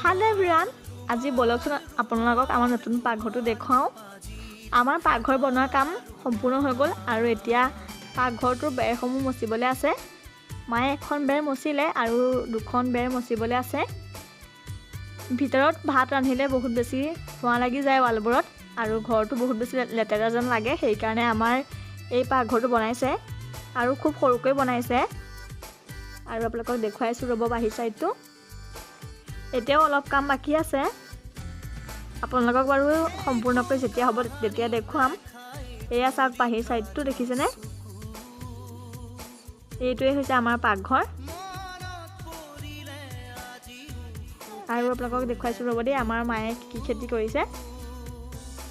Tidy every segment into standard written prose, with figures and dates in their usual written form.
Hello' everyone, আজি ব'লকচোন আপোনালোকক আমাৰ নতুন পাকঘৰটো দেখুৱাওঁ। আমাৰ পাকঘৰ বনোৱা কাম সম্পূৰ্ণ হৈ গ'ল আৰু এতিয়া পাকঘৰটোৰ বেৰসমূহ মচিবলৈ আছে। মায়ে এখন বেৰ মচিলে আৰু দুখন বেৰ মচিবলৈ আছে। ভিতৰত ভাত ৰান্ধিলে বহুত বেছি ধোঁৱা লাগি যায় ৱালবোৰত আৰু ঘৰটো বহুত বেছি লেতেৰা যেন লাগে, সেইকাৰণে আমাৰ এই পাকঘৰটো বনাইছে আৰু খুব সৰুকৈ বনাইছে। আৰু আপোনালোকক দেখুৱাইছোঁ ৰ'ব বাহিৰ চাইডটো। এতিয়াও অলপ কাম বাকী আছে, আপোনালোকক বাৰু সম্পূৰ্ণকৈ যেতিয়া হ'ব তেতিয়া দেখুৱাম। এয়া চাওক বাহিৰ চাইডটো দেখিছেনে? এইটোৱে হৈছে আমাৰ পাকঘৰ। আৰু আপোনালোকক দেখুৱাইছোঁ ৰ'ব দেই আমাৰ মায়ে কি খেতি কৰিছে।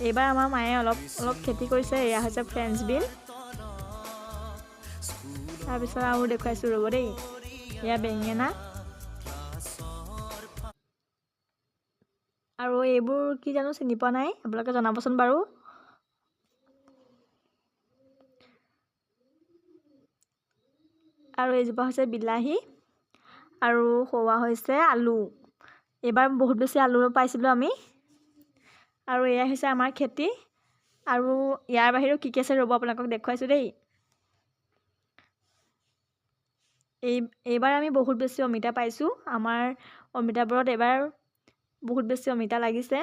এইবাৰ আমাৰ মায়ে অলপ অলপ খেতি কৰিছে। এয়া হৈছে ফ্ৰেঞ্চ বিন। তাৰপিছত আৰু দেখুৱাইছোঁ ৰ'ব দেই, এয়া বেঙেনা। আৰু এইবোৰ কি জানো চিনি পোৱা নাই, আপোনালোকে জনাবচোন বাৰু। আৰু এইজোপা হৈছে বিলাহী আৰু সৌৱা হৈছে আলু। এইবাৰ বহুত বেছি আলু পাইছিলোঁ আমি। আৰু এয়া হৈছে আমাৰ খেতি। আৰু ইয়াৰ বাহিৰেও কি কি আছে ৰ'ব আপোনালোকক দেখুৱাইছোঁ দেই। এইবাৰ আমি বহুত বেছি অমিতা পাইছোঁ। আমাৰ অমিতাবোৰত এইবাৰ বহুত বেছি অমিতা লাগিছে।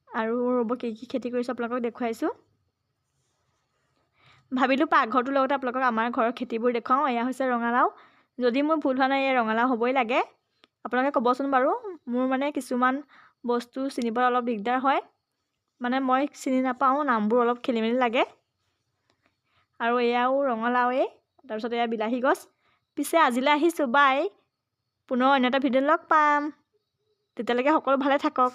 আৰু ৰ'ব কি কি খেতি কৰিছোঁ আপোনালোকক দেখুৱাইছোঁ। ভাবিলোঁ পাকঘৰটোৰ লগতে আপোনালোকক আমাৰ ঘৰৰ খেতিবোৰ দেখুৱাওঁ। এয়া হৈছে ৰঙালাও। যদি মোৰ ভুল হোৱা নাই এয়া ৰঙালাও হ'বই লাগে, আপোনালোকে ক'বচোন বাৰু। মোৰ মানে কিছুমান বস্তু চিনি পোৱাত অলপ দিগদাৰ হয়, মানে মই চিনি নাপাওঁ, নামবোৰ অলপ খেলি মেলি লাগে। আৰু এয়াও ৰঙালাওৱেই। তাৰপিছত এয়া বিলাহী গছ। পিছে আজিলৈ আহিছোঁ, বাই। পুনৰ অন্য এটা ভিডিঅ'ত লগ পাম। তেতিয়ালৈকে সকলো ভালে থাকক।